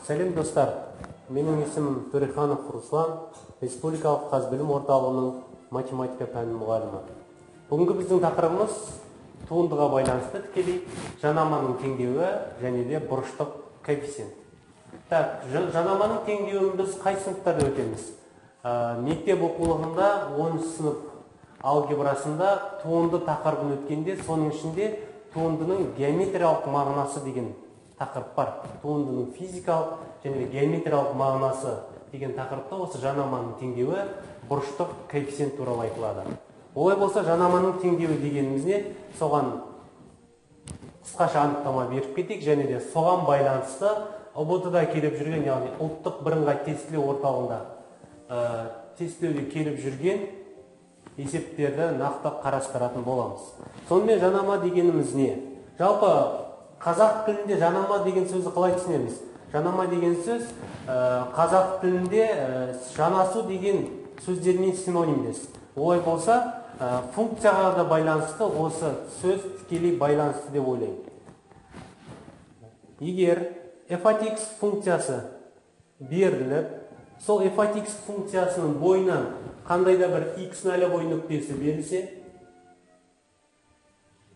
Сәлем, достар! Менің есімім Төреханов Руслан, Республикалық Қазбілім орталығының математика пәнінің мұғалімі. Бүгінгі біздің тақырыбымыз туындыға байланысты тікелей жанаманың теңдеуі және де бұрыштық коэффициент. Так, жанаманың теңдеуін біз қай сыныптарда өтеміз? Мектеп оқулығында 10 сынып алгебрасында туынды тақырыбын өткенде, соның ішінде туындының геометриялық мағынасы деген тақырып бар. Туындының физикалық және геометриялық мағынасы деген тақырыпта осы жанаманың теңдеуі, бұрыштық коэффициент туралы айтылады. Олай болса, жанаманың теңдеуі дегеніміз не? Соған қысқаша анықтама беріп кетейік және де соған байланысты ҰБТ-да келіп жүрген, яғни ұлттық бірыңғай тестілеу орталығында тестілеуде келіп жүрген есептерді нақты қарастыратын боламыз. Сонымен, жанама дегеніміз не? Жалпы қазақ тілінде жанама деген сөзді қалай түсінеміз? Жанама деген сөз қазақ тілінде жанасу деген сөздермен синонимдес. Олай болса, функцияға да байланысты осы сөз тікелей байланысты деп ойлаймын. Егер f от x функциясы беріліп, сол f от x функциясының бойынан қандай да бір x нолевой нүктесі берілсе,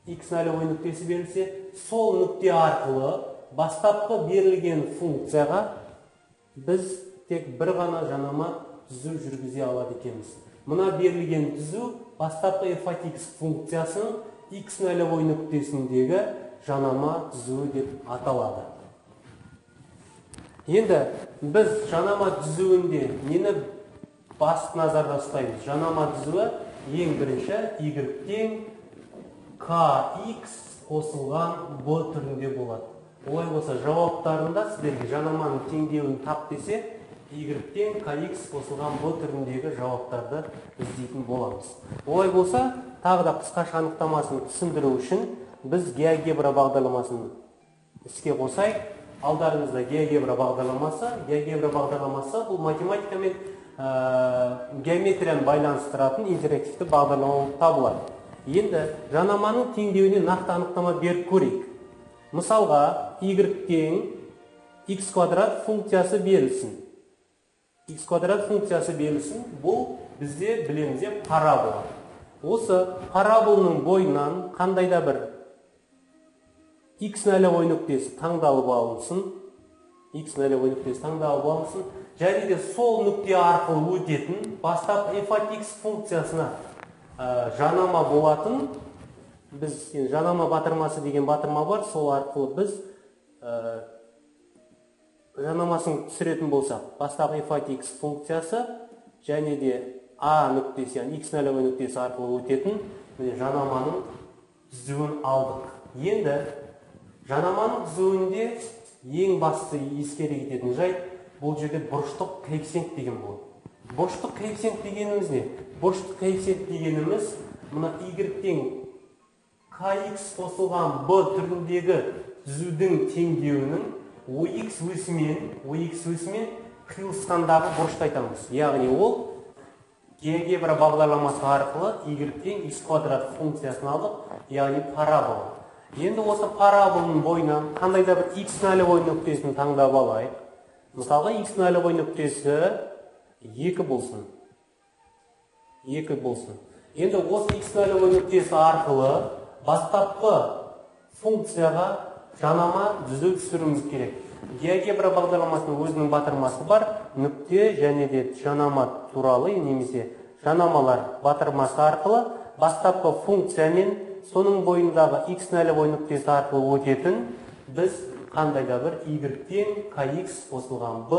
x нолевой нүктесі берілсе, сол нүкте арқылы бастапқы берілген функцияға біз тек бір ғана жанама түзу жүргізе алады екенбіз. Мына берілген түзу бастапқы f от x функциясының x нолевой нүктесіндегі жанама түзуі деп аталады. Енді біз жанама түзуінде нені басты назарда ұстаймыз? Жанама түзуі ең бірінші y тең kx қосылған b түрінде болады. Олай болса, жауаптарында сіздерге жанаманың теңдеуін тап десе, y тең kx қосылған b түріндегі жауаптарды іздейтін боламыз. Олай болса, тағы да қысқаша анықтамасын түсіндіру үшін біз GeoGebra бағдарламасын іске қосайық. Алдарыңызда GeoGebra бағдарламасы. GeoGebra бағдарламасы бұл математика мен геометрияны байланыстыратын интерактивті бағдарлама болып табылады. Енді жанаманың теңдеуіне нақты анықтама беріп көрейік. Мысалға, y тең x квадрат функциясы берілсін. X квадрат функциясы берілсін, бұл бізде білеміз парабола. Осы параболаның бойынан қандай да бір x нолевой нүктесі таңдалып алынсын, x нолевой нүктесі таңдалып алынсын, және де сол нүкте арқылы өтетін бастап f от x функциясына жанама болатын, біз жанама батырмасы деген батырма бар, сол арқылы біз жанамасын түсіретін болсақ, бастап f от x функциясы және де a нүктесі, яғни x нолевой нүктесі арқылы өтетін міне жанаманың түзуін алдық. Енді жанаманың түзуінде ең басты ескере кететін жайт, бұл жерде бұрыштық коэффициент деген болады. Бұрыштық коэффициент дегеніміз не? Бұрыштық коэффициент дегеніміз мына y тең kx қосылған b түріндегі түзудің теңдеуінің ox өсімен қиылысқандағы бұрышты айтамыз. Яғни ол GeoGebra бағдарламасы арқылы y тең x квадрат функциясын алдық, яғни парабола. Енді осы параболаның бойынан қандай да бір x нолевой нүктесін таңдап алайық. Мысалға, x нолевой нүктесі 2 болсын. 2 болсын. Енді осы x нолевой нүктесі арқылы бастапқы функцияға жанама түзу түсіруіміз керек. GeoGebra бағдарламасының өзінің батырмасы бар, нүкте және де жанама туралы немесе жанамалар батырмасы арқылы бастапқы функциямен соның бойындағы x нолевой нүктесі арқылы өтетін біз қандай да бір y тең kx қосылған b,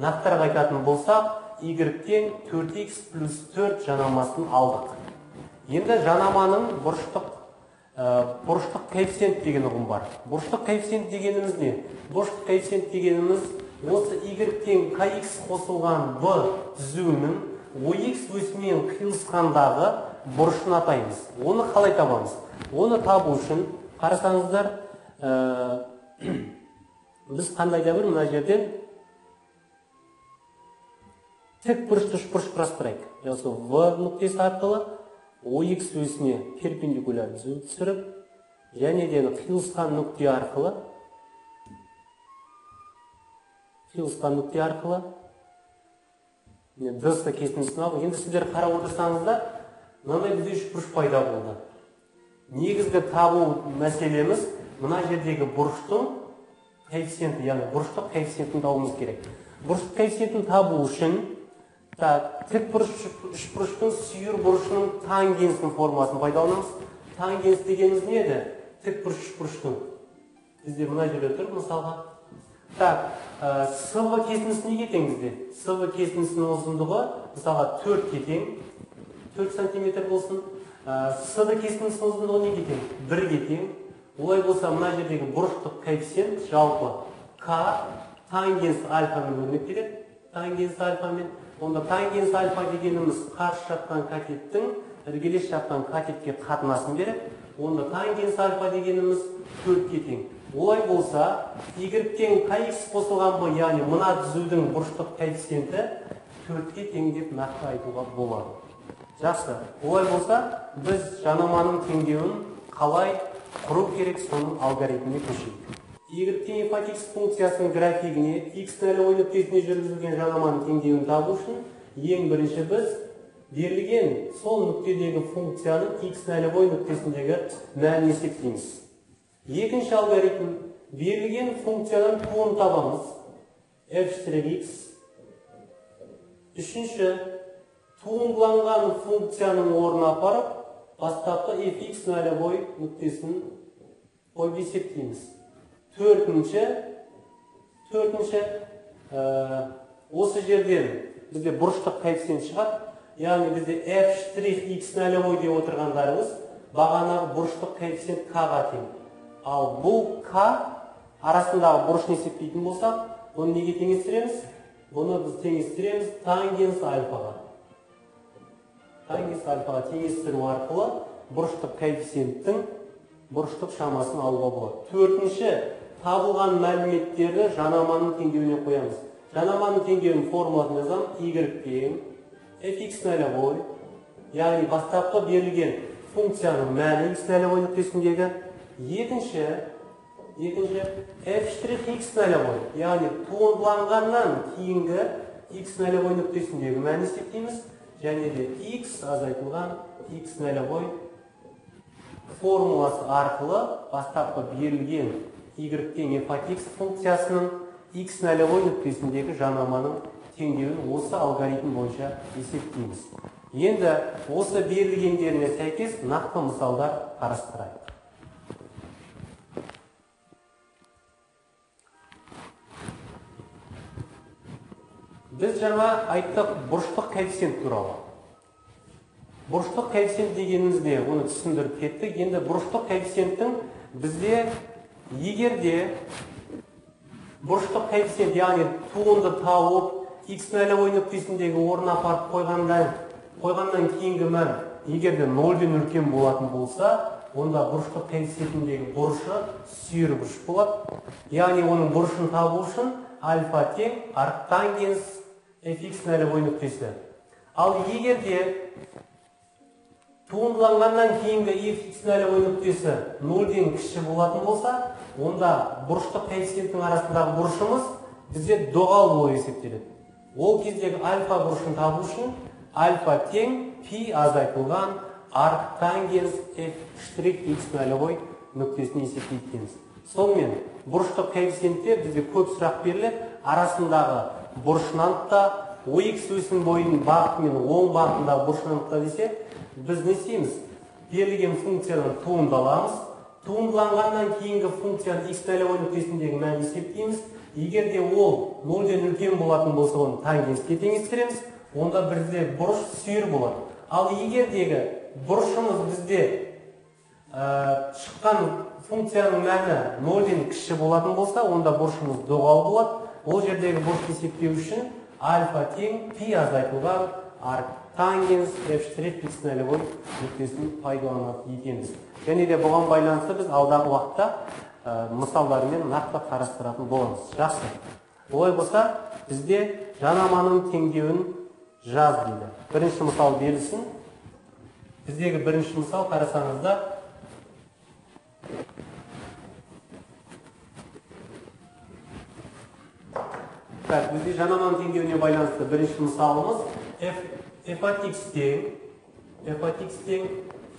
нақтырақ айтатын болсақ, y тең 4x плюс 4 жанамасын алдық. Енді жанаманың бұрыштық коэффициент деген ұғым бар. Бұрыштық коэффициент дегеніміз не? Бұрыштық коэффициент дегеніміз осы y тең kx қосылған b түзуінің ox өсімен қиылысқандағы бұрышын атаймыз. Оны қалай табамыз? Оны табу үшін қарасаңыздар, біз қандай да бір мына жерден тік бұрышты үшбұрыш құрастырайық. Осы V нүктесі арқылы OX өсіне перпендикуляр түзу түсіріп, және де қиылысқан нүкте арқылы Қиылысқан нүкте арқылы. Міне ДС кесіндісін алдық. Енді сіздер қарап отырсаңыздар, мынандай бізде үшбұрыш пайда болды. Негізгі табу мәселеміз мына жердегі бұрыштың коэффициенті, яғни бұрыштық коэффициентін табуымыз керек. Бұрыштық коэффициентін табу үшін тік бұрыш үшбұрыштың сүйір бұрышының тангенсінің формуласын пайдаланамыз. Тангенс дегеніміз не еді? Тік бұрыш үшбұрыштың. Бізде мына жерде тұр мысалға. Так, СВ кесіндісі неге тең бізде? СВ кесіндісінің ұзындығы мысалға 4-ке тең, 4 сантиметр болсын. СД кесіндісінің ұзындығы неге тең? 1-ге тең. Олай болса, мына жердегі бұрыштық коэффициент жалпы К тангенс альфамен өрнектеледі. Тангенс альфамен. Онда тангенс альфа дегеніміз қарсы жатқан катеттің іргелес жатқан катетке қатынасын береді. Онда тангенс альфа дегеніміз 4-ке тең. Олай болса, y тең kx қосылған b, яғни мына түзудің бұрыштық коэффициенті 4-ке тең деп нақты айтуға болады. Жақсы. Олай болса, біз жанаманың теңдеуін қалай құру керек, соның алгоритміне көшейік. Y тең f от x функциясының графигіне x нөлевой нүктесіне жүргізілген жанаманың теңдеуін табу үшін ең бірінші біз берілген сол нүктедегі функцияның x нөлевой нүктесіндегі мәнін есептейміз. Екінші алгоритм, берілген функциядан туын табамыз. F' x. Үшінші, туындыланған функцияның орнына апарып, бастапқы fx нөлевой нүктесін қойып есептейміз. Төртінші, осы жерден бізде бұрыштық коэффициент шығады. Яғни бізде f' x нөлевой деп отырғандарымыз бағанағы бұрыштық коэффициент k-ға тең. Ал бұл k арасындағы бұрышын есептейтін болсақ, бұны неге теңестіреміз? Бұны біз теңестіреміз тангенс альфаға. Тангенс альфаға теңестіру арқылы бұрыштық коэффициенттің бұрыштық шамасын алуға болады. Төртінші, табылған мәліметтерді жанаманың теңдеуіне қоямыз. Жанаманың теңдеуінің формуласын жазамыз. Y тең fx нөлевой, яғни бастапқы берілген функцияның мәні x нөлевой нүктесіндегі. Екінші, f' x нөлевой, яғни туындыланғаннан кейінгі x нөлевой нүктесіндегі мәнін есептейміз. Және де x азайтылған x нөлевой формуласы арқылы бастапқы берілген y тең f от x функциясының x нөлевой нүктесіндегі жанаманың теңдеуін осы алгоритм бойынша есептейміз. Енді осы берілгендеріне сәйкес нақты мысалдар қарастырайық. Біз жаңа айттық бұрыштық коэффициент туралы. Бұрыштық коэффициент дегеніміз не? Оны түсіндіріп кеттік. Енді бұрыштық коэффициенттің бізде егер де бұрыштық коэффициент, яғни туынды тауып x нөлевой нүктесіндегі орнына апарып қойғаннан кейінгі мән егер де 0-ден үлкен болатын болса, онда бұрыштық коэффициентіндегі бұрышы сүйір бұрыш болады. Яғни оның бұрышын табу үшін альфа тең арктангенс fx нөлевой нүктесі. Ал егер де туындыланғаннан кейінгі fx нөлевой нүктесі 0-ден кіші болатын болса, онда бұрыштық коэффициенттің арасындағы бұрышымыз бізде доғал болып есептеледі. Ол кездегі альфа бұрышын табу үшін альфа тең пи азайтылған арктангенс f' x нөлевой нүктесін есептейді екенбіз. Сонымен бұрыштық коэффициентте бізде көп сұрақ беріледі. Арасындағы бұрышын анықта, OX өсім бойының бағыты мен оң бағытындағы бұрышын анықта десе, біз не істейміз? Берілген функциядан туынды аламыз. Туындыланғаннан кейінгі функцияның x нөлевой нүктесіндегі мәнін есептейміз. Егер де ол 0-ден үлкен болатын болса, оны тангенске теңестіреміз. Онда бізде бұрыш сүйір болады. Ал егердегі бұрышымыз бізде шыққан функцияның мәні 0-ден кіші болатын болса, онда бұрышымыз доғал болады. Ол жердегі бұрышты есептеу үшін альфа тең пи азайтылған арктангенс f' x нөлевой нүктесін пайдаланады екенбіз. Және де бұған байланысты біз алдағы уақытта мысалдармен нақты қарастыратын боламыз. Жақсы. Олай болса, бізде жанаманың теңдеуін жаз дейді. Бірінші мысал берілсін. Біздегі бірінші мысал қарасаңыздар, Так, бізде жанаманың теңдеуіне байланысты бірінші мысалымыз f от x тең f от x тең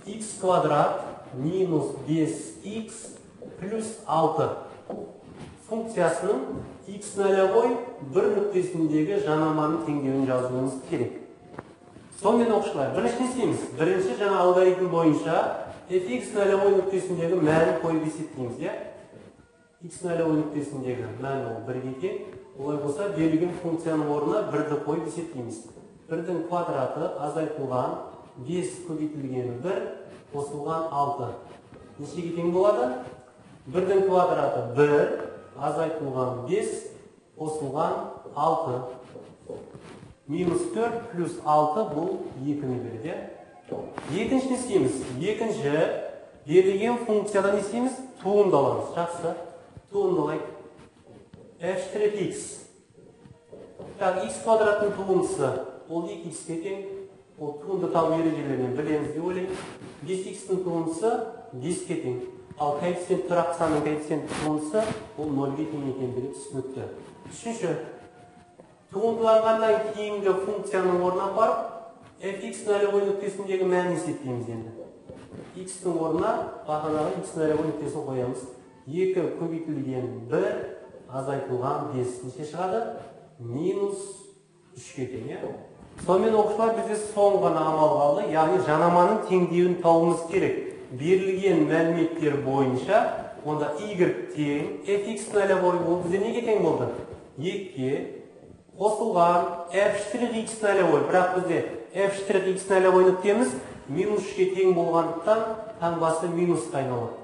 x квадрат минус 5x плюс 6 функциясының x нолевой бір нүктесіндегі жанаманың теңдеуін жазуымыз керек. Сонымен оқушылар, бірінші не істейміз? Бірінші жаңа алгоритм бойынша fx нолевой нүктесіндегі мәнін қойып есептейміз, иә? X нолевой нүктесіндегі мән ол 1-ге тең. Олай болса, берілген функцияның орнына 1-ді қойып есептейміз. 1-дің квадраты азайтылған 5 көбейтілген 1 қосылған 6. Нешеге тең болады? 1-дің квадраты 1 азайтылған 5 қосылған 6. Минус 4 плюс 6 бұл 2-ні береді. Екінші не істейміз? Екінші берілген функциядан не істейміз? Туынды аламыз. Жақсы. Туындылайық. F штрих x. Так, x квадраттың туындысы ол 2x-ке тең. Ол туынды табу ережелерінен білеміз деп ойлаймын. 5x-тің туындысы 5-ке тең. Ал коэффициент тұрақты санның коэффициент туындысы ол 0-ге тең екендігі түсінікті. Үшінші, туындыланғаннан кейінгі функцияның орнына апарып fx нолевой нүктесіндегі мәнін есептейміз енді. X-тің орнына бағанағы x нолевой нүктесін қоямыз. 2 көбейтілген 1 азайтылған 5 неше шығады? Минус 3-ке тең, иә? Сонымен оқушылар, бізде соңғы ғана амал қалды, яғни жанаманың теңдеуін табуымыз керек. Берілген мәліметтер бойынша онда y тең fx нолевой ол бізде неге тең болды? 2-ге қосылған f штрих x нолевой, бірақ бізде f штрих x нолевой нүктеміз минус 3-ке тең болғандықтан таңбасы минусқа айналады.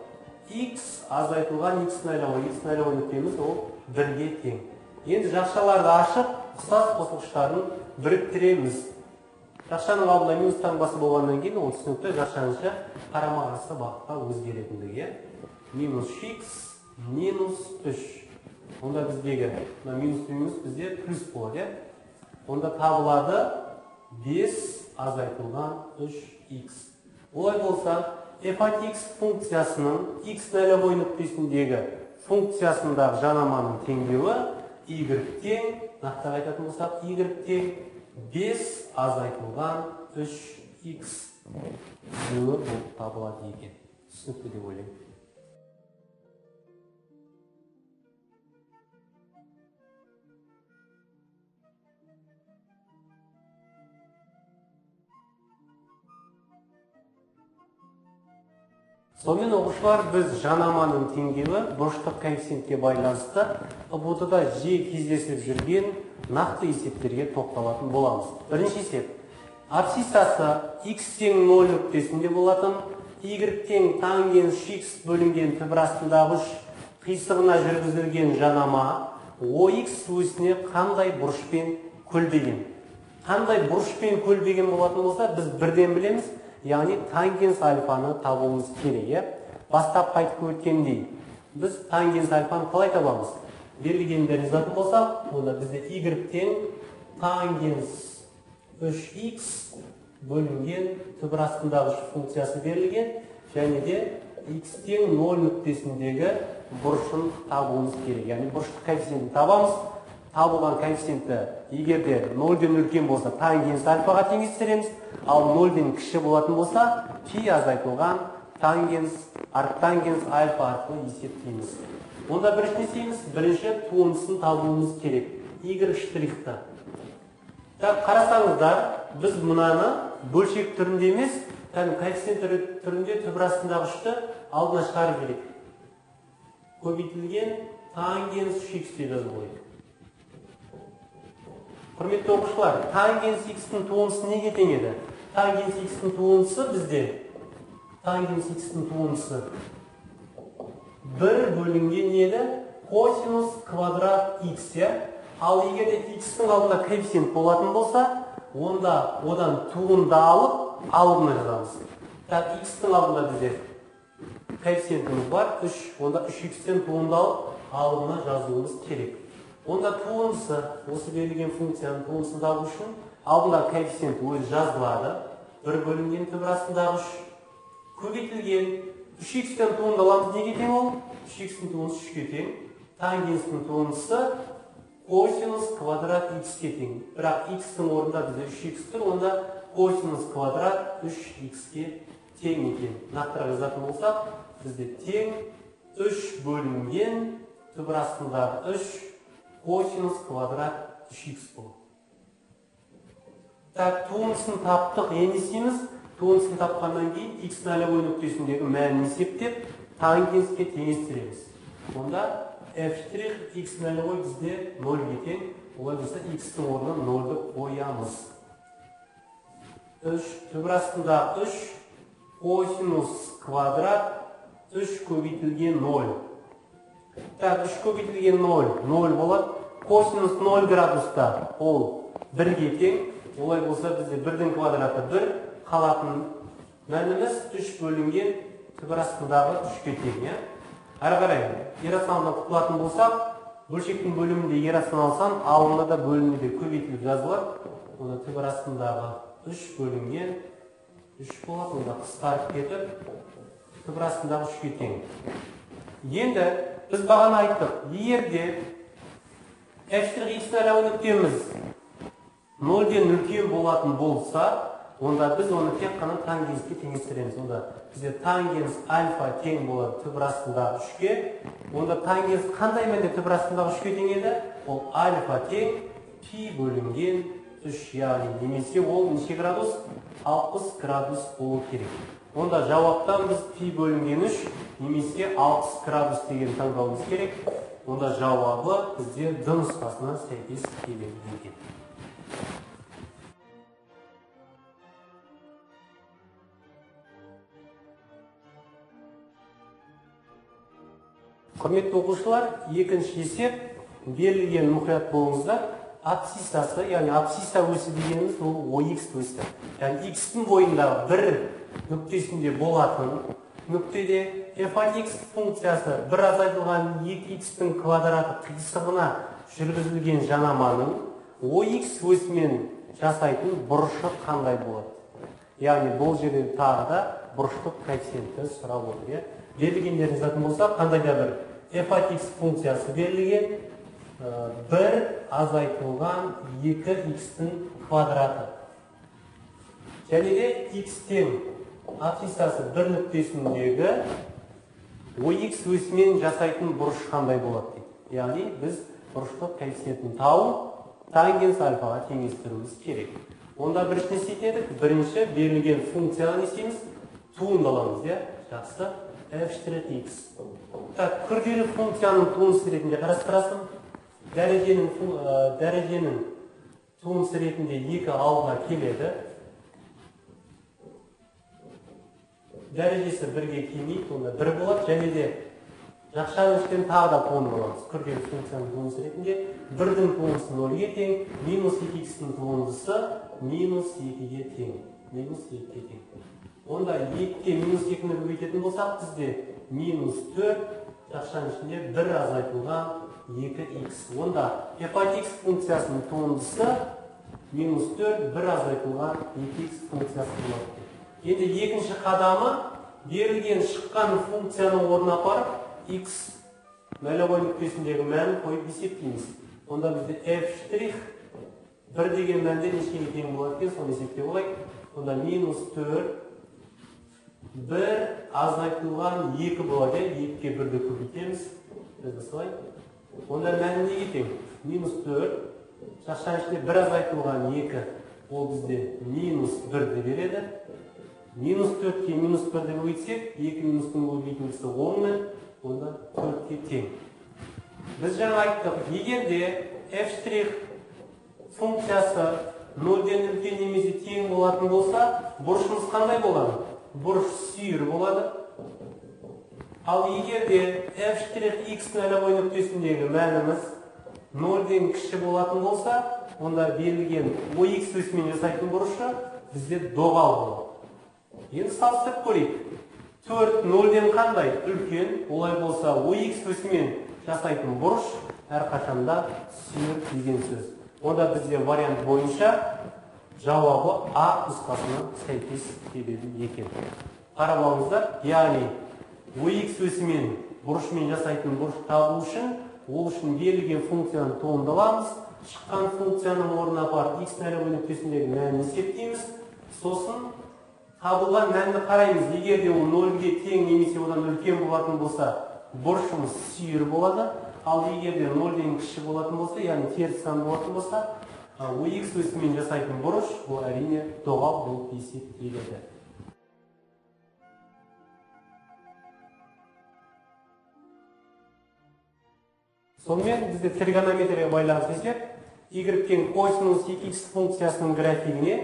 X азайтылған x нолевой, x нолевой нүктеміз ол 1-ге тең. Енді жақшаларды ашып, ұқсас қосылғыштарын біріктіреміз. Жақшаның алдында минус таңбасы болғаннан кейін ол түсінікті, жақшаның қарама-қарсы бағытқа өзгеретіндігі. Минус 3x минус 3. Онда біздегі мына минус минус бізде плюс болады, иә? Онда табылады 5 азайтылған 3x. Олай болса, f от x функциясының x нолевой нүктесіндегі функциясындағы жанаманың теңдеуі y тең, нақтырақ айтатын болсақ, y тең 5 азайтылған 3x түзуі болып табылады екен. Түсінікті деп ойлаймын. Сонымен оқушылар, біз жанаманың теңдеуі бұрыштық коэффициентке байланысты ҰБТ-да жиі кездесіп жүрген нақты есептерге тоқталатын боламыз. Бірінші есеп. Абсциссасы x тең 0 нүктесінде болатын, y тең тангенс 3x бөлінген түбір астындағы 3 қисығына жүргізілген жанама OX өсіне қандай бұрышпен көлбеген? Қандай бұрышпен көлбеген болатын болса, біз бірден білеміз, яғни тангенс альфаны табуымыз керек, иә? Бастап қайтып өткендей, біз тангенс альфаны қалай табамыз? Берілгендерін жазатын болсақ, онда бізде y тең тангенс 3x бөлінген түбір астындағы 3 функциясы берілген, және де x тең 0 нүктесіндегі бұрышын табуымыз керек. Яғни бұрыштық коэффициентін табамыз. Табылған коэффициенті егер де 0-ден үлкен болса, тангенс альфаға теңестіреміз, ал 0-ден кіші болатын болса, пи азайтылған тангенс, арктангенс альфа арқылы есептейміз. Онда бірінші не істейміз? Бірінші туындысын табуымыз керек. Y штрихті. Так, қарасаңыздар, біз мынаны бөлшек түрінде емес, кәдімгі коэффициент түрінде түбір астындағы 3-ті алдына шығарып жіберейік. Көбейтілген тангенс 3x деп жазып қояйық. Құрметті оқушылар, тангенс x-тің туындысы неге тең еді? Тангенс x-тің туындысы бізде, тангенс x-тің туындысы 1 бөлінген еді косинус квадрат x, иә? Ал егер де x-тің алдында коэффициент болатын болса, онда одан туынды алып, алдына жазамыз. Так, x-тің алдында бізде коэффициентіміз бар, 3, онда 3x-тен туынды алып, алдына жазуымыз керек. Онда туындысы, осы берілген функцияның туындысын табу үшін алдындағы коэффициент өзі жазылады. 1 бөлінген түбір астындағы 3 көбейтілген 3x-тен туынды аламыз, неге тең ол? 3x-тің туындысы 3-ке тең. Тангенстің туындысы косинус квадрат х-ке тең. Бірақ х-тің орнында бізде 3х тұр, онда косинус квадрат 3х-ке тең екен. Нақтырақ жазатын болсақ, бізде тең 3 бөлінген түбір астындағы 3 косинус квадрат 3х болады. Так, туындысын таптық, енді не істейміз? Туындысын тапқаннан кейін х нолевой нүктесіндегі мәнін есептеп, тангенске теңестіреміз. Онда f штрих x нолевой бізде 0-ге тең. Олай болса x-тің орнына 0-ды қоямыз. 3 түбір астындағы 3 косинус квадрат 3 көбейтілген 0. Так, 3 көбейтілген 0, 0 болады. Косинус 0 градуста ол 1-ге тең. Олай болса бізде 1-дің квадраты 1, қалатын мәніміз 3 бөлінген түбір астындағы 3-ке тең. Әрі қарай иррационалдан құтылатын болсақ, бөлшектің бөлімінде иррационал сан алдында да бөлімінде де көбейтіліп жазылады. Онда түбір астындағы 3 бөлінген 3 болады, онда қысқарып кетіп түбір астындағы 3-ке тең. Енді біз бағана айттық, егер де f штрих x нолевой нүктеміз 0-ден үлкен болатын болса, онда біз оны тек қана тангенске теңестіреміз. Онда бізде тангенс альфа тең болады түбір астындағы 3-ке. Онда тангенс қандай мәнде түбір астындағы 3-ке тең еді? Ол альфа тең пи бөлінген 3, яғни немесе ол неше градус? 60 градус болу керек. Онда жауаптан біз пи бөлінген 3 немесе 60 градус деген таңдауымыз керек. Онда жауабы бізде Д нұсқасына сәйкес келеді екен. Құрметті оқушылар, екінші есеп берілген, мұқият болыңыздар. Абсциссасы, яғни абсцисса өсі дегеніміз ол ОХ өсі. Яғни х-тің бойындағы бір нүктесінде болатын нүктеде f от x функциясы бір азайтылған 2х-тің квадраты қисығына жүргізілген жанаманың ОХ өсімен жасайтын бұрышы қандай болады? Яғни бұл жерде тағы да бұрыштық коэффициентті сұрап отыр. Берілгендерін жазатын болсақ, қандай да бір f от x функциясы берілген, 1 азайтылған 2х-тің квадраты. Және де х-тен абсциссасы бір нүктесіндегі ОХ өсімен жасайтын бұрыш қандай болады дейді. Яғни біз бұрыштық коэффициентін тауып, тангенс альфаға теңестіруіміз керек. Онда бірінші не істейтін едік? Бірінші берілген функцияны не істейміз? Туынды аламыз, иә? Жақсы. F штрих x. Так, күрделі функцияның туындысы ретінде қарастырасың. Дәреженің туындысы ретінде 2 алға келеді. Дәрежесі 1-ге келмейді, онда 1 болады. Және де жақшаның ішінен тағы да туынды аламыз. Күрделі функцияның туындысы ретінде 1-дің туындысы 0-ге тең, минус 2х-тің туындысы минус 2-ге тең. Минус 2-ге тең. Онда 2-ге минус 2-ні көбейтетін болсақ, бізде минус 4, жақшаның ішінде 1 азайтылған 2х. Онда f от x функциясының туындысы минус 4, 1 азайтылған 2х функциясы болады. Енді екінші қадамы берілген шыққан функцияның орнына апарып x нолевой нүктесіндегі мәнін қойып есептейміз. Онда бізде f штрих 1 деген мәнде нешеге тең болады екен, соны есептеп алайық. Онда минус 4 1 азайтылған 2 болады, 2-ге 1-ді көбейтеміз. Біз осылай. Онда мәні неге тең? Минус 4, жақшаның ішінде 1 азайтылған 2, ол бізде минус 1-ді береді. Минус 4-ке минус 1-ді көбейтсек, 2 минустың көбейтіндісі 10 мән, онда 4-ке тең. Біз жаңа айттық, егер де f штрих функциясы 0-ден үлкен немесе тең болатын болса, бұрышымыз қандай болады? Бұрыш сүйір болады. Ал егер де f штрих x нолевой нүктесіндегі мәніміз 0-ден кіші болатын болса, онда берілген ОХ өсімен жасайтын бұрышы бізде доғал болады. Енді салыстырып көрейік. 4 0-ден қандай үлкен, олай болса ОХ өсімен жасайтын бұрыш әрқашанда сүйір деген сөз. Онда бізде вариант бойынша жауабы А нұсқасына сәйкес келеді екен. Қарап алыңыздар, яғни ОХ өсімен бұрышмен жасайтын бұрыш табу үшін Ол үшін берілген функцияны туындыламыз. Шыққан функцияның орнына апарып x нөлевой нүктесіндегі мәнін есептейміз. Сосын табылған мәнді қараймыз. Егер де ол нөлге тең немесе одан үлкен болатын болса, бұрышымыз сүйір болады. Ал егер де нөлден кіші болатын болса, яғни теріс сан болатын болса, x өсімен жасайтын бұрыш бұл әрине доғал болып есептеледі. Сонымен бізде тригонометрияға байланысты есеп y тең косинус 2x функциясының графигіне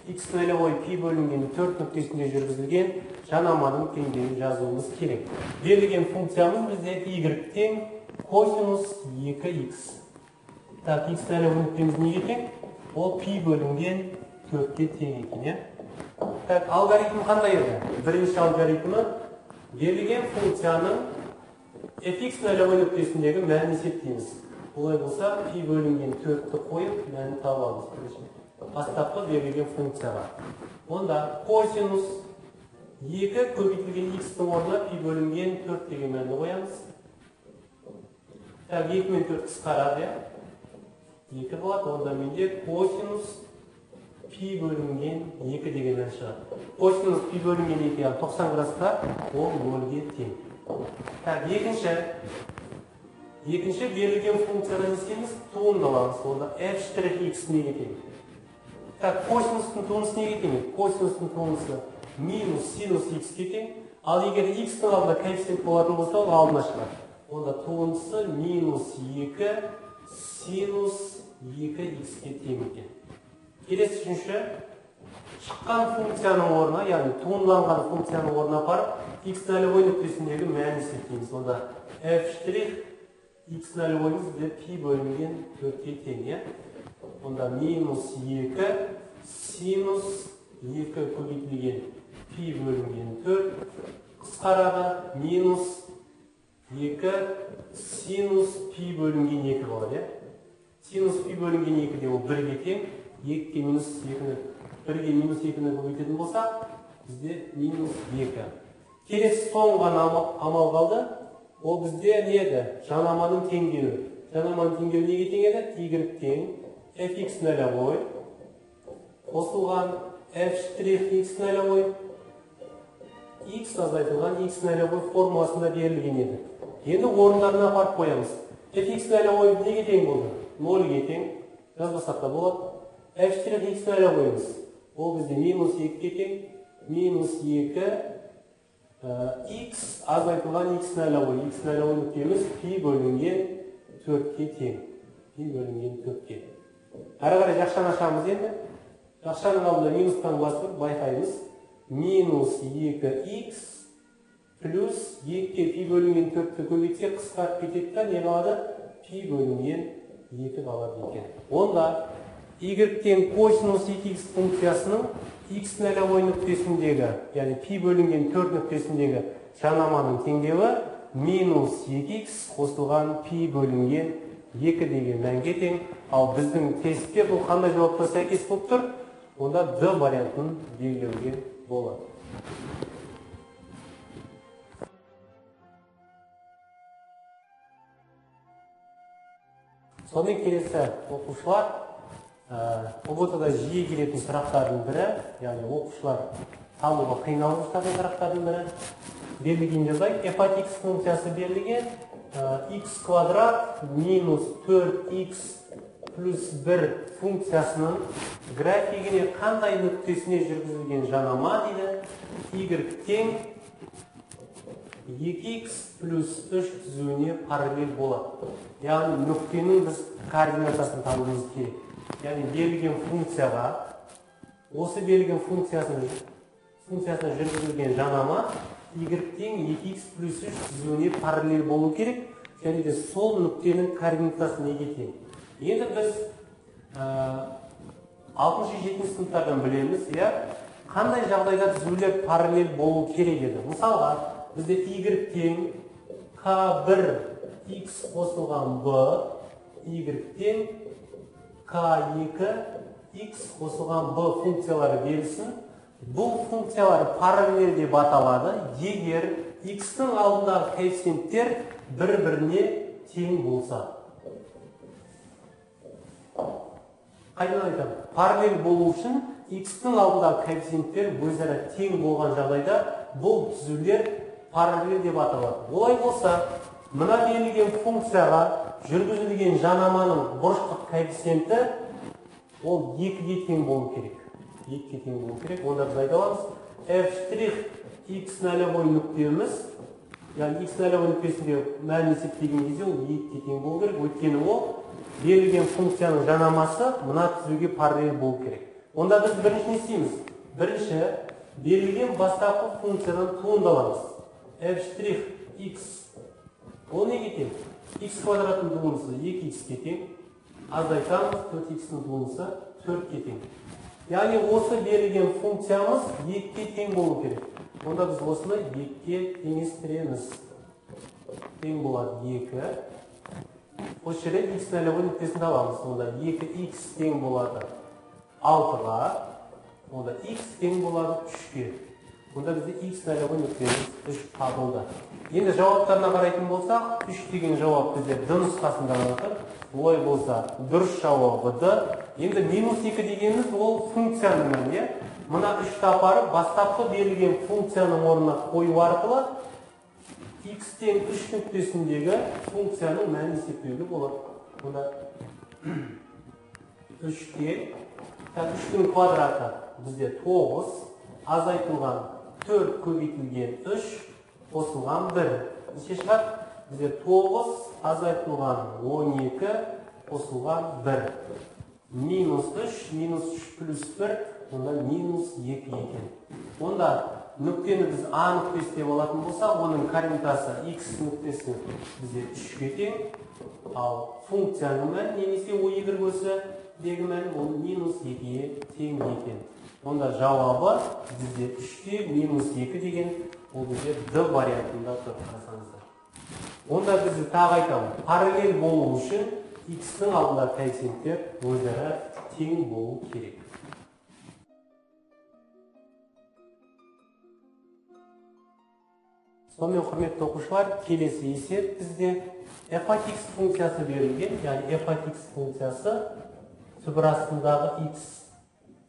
x нөлевой пи бөлінген 4 нүктесінде жүргізілген жанаманың теңдеуін жазуымыз керек. Берілген функциямыз бізде y тең косинус 2x. Так, x нөлевой нүктеміз неге тең? Ол пи бөлінген 4-ке тең екен, иә? Так, алгоритм қандай еді? Бірінші алгоритмі берілген функцияның fx нөлевой нүктесіндегі мәнін есептейміз. Олай болса, пи бөлінген 4-ті қойып, мәнін табамыз. Бастапқы берілген функцияға. Онда косинус 2 көбейтілген x-тің орнына пи бөлінген 4 деген мәнді қоямыз. Так, 2 мен 4 қысқарады, иә? 2 болады. Онда менде косинус пи бөлінген 2 деген мән шығады. Косинус пи бөлінген 2, яғни 90 градусқа, ол 0-ге тең. Так, екінші берілген функциядан не істейміз? Туындыламыз. Онда f штрих x неге тең? Так, косинустың туындысы неге тең? Косинустың туындысы минус синус x-ке тең. Ал егер x-тің алдында коэффициент болатын болса, ол алдына шығады. Онда туындысы минус 2 синус 2x-ке тең екен. Келесі үшінші, шыққан функцияның орнына, яғни туындыланған функцияның орнына апарып, x нөлевой нүктесіндегі мәнін есептейміз. Онда f штрих x нөлевойымыз бізде пи бөлінген 4-ке тең, иә? Онда минус 2 синус 2 көбейтілген пи бөлінген 4 қысқарады, минус 2 синус пи бөлінген 2 болады, иә? Синус пи бөлінген 2 де ол 1-ге тең, 2-ге минус 2-ні, 1-ге минус 2-ні көбейтетін болсақ, бізде минус 2. Келесі соңғы ғана амал қалды. Ол бізде не еді? Жанаманың теңдеуі. Жанаманың теңдеуі неге тең еді? Y тең fx нөлевой қосылған f штрих x нөлевой x азайтылған x нөлевой формуласында берілген еді. Енді орындарына апарып қоямыз. Fx нөлевой неге тең болды? 0-ге тең. Жазбасақ та болады. F штрих x нөлевойымыз. Ол бізде минус 2-ге тең. Минус 2 x азайтылған x нөлевой. X нөлевой нүктеміз пи бөлінген 4-ке тең. Пи бөлінген 4-ке. Әрі қарай жақшаны ашамыз енді. Жақшаның алдында минус таңбасы бар, байқаймыз. Минус 2x плюс 2-ке пи бөлінген 4-ті көбейтсек қысқарып кетеді да не қалады? Пи бөлінген 2 қалады екен. Онда y тең косинус 2x функциясының x нөлевой нүктесіндегі, яғни пи бөлінген 4 нүктесіндегі жанаманың теңдеуі минус 2x қосылған пи бөлінген 2 деген мәнге тең. Ал біздің тестте бұл қандай жауапқа сәйкес болып тұр? Онда D вариантын белгілеуге болады. Сонымен келесі оқушылар, ҰБТ-да жиі келетін сұрақтардың бірі, яғни оқушылар табуға қиналып жататын сұрақтардың бірі. Берілген жазайық. F от x функциясы берілген x квадрат минус 4x плюс 1 функциясының графигіне қандай нүктесіне жүргізілген жанама дейді. Y тең 2x плюс 3 түзуіне параллель болады. Яғни нүктенің біз координатасын табуымыз керек. Яғни берілген функцияға, осы берілген функциясына жүргізілген жанама y тең 2x плюс 3 түзуіне параллель болу керек. Және де сол нүктенің координатасы неге тең? Енді біз 6-7 сыныптардан білеміз, иә? Қандай жағдайда түзулер параллель болу керек еді? Мысалға, бізде y тең k1 x қосылған b, y тең k2 x қосылған b функциялары берілсін. Бұл функциялар параллель деп аталады, егер x-тің алдындағы коэффициенттер бір-біріне тең болса. Қайтадан айтамын, параллель болу үшін x-тің алдындағы коэффициенттер өзара тең болған жағдайда бұл түзулер параллель деп аталады. Олай болса, мына берілген функцияға жүргізілген жанаманың бұрыштық коэффициенті ол 2-ге тең болу керек. 2-ге тең болу керек. Онда біз айта аламыз, f' x нолевой нүктеміз, яғни x нолевой нүктесінде мәнін есептеген кезде ол 2-ге тең болу керек. Өйткені ол берілген функцияның жанамасы мына түзуге параллель болу керек. Онда біз бірінші не істейміз? Бірінші берілген бастапқы функциядан туынды аламыз. F' x ол неге тең? X квадраттың туындысы 2x-ке тең. Азайтамыз, 4x-ның туындысы 4-ке тең. Яғни осы берілген функциямыз 2-ге тең болу керек. Онда біз осыны 2-ге теңестіреміз. Тең болады 2. Осы жерде x нолевой нүктесін табамыз. Онда 2x тең болады 6-ға. Онда x тең болады 3-ке. Онда бізде x нолевой нүктеміз 3 табылды. Енді жауаптарына қарайтын болсақ, 3 деген жауап бізде D нұсқасында отыр. Олай болса, дұрыс жауабы D. Енді минус 2 дегеніміз ол функцияның мәні. Мына 3-ті апарып, бастапқы берілген функцияның орнына қою арқылы x тең 3 нүктесіндегі функцияның мәнін есептеуге болады. Онда 3-ке, 3-тің квадраты бізде 9, азайтылған 4 көбейтілген 3, қосылған 1. Неше шығады? Бізде 9 азайтылған 12 қосылған 1. Минус 3, минус 3 плюс 1, онда минус 2 екен. Онда нүктені біз А нүктесі деп алатын болсақ, оның координатасы x нүктесі бізде 3-ке тең, ал функцияның мәні немесе y осіндегі мәні ол минус 2-ге тең екен. Онда жауабы бізде 3-те минус 2 деген, ол бізде D вариантында тұр, қарасаңыздар. Онда бізді тағы айтамын, параллель болу үшін x-тің алдында коэффициенттер өзара тең болу керек. Сонымен, құрметті оқушылар, келесі есеп бізде f от x функциясы берілген, яғни f от x функциясы түбір астындағы x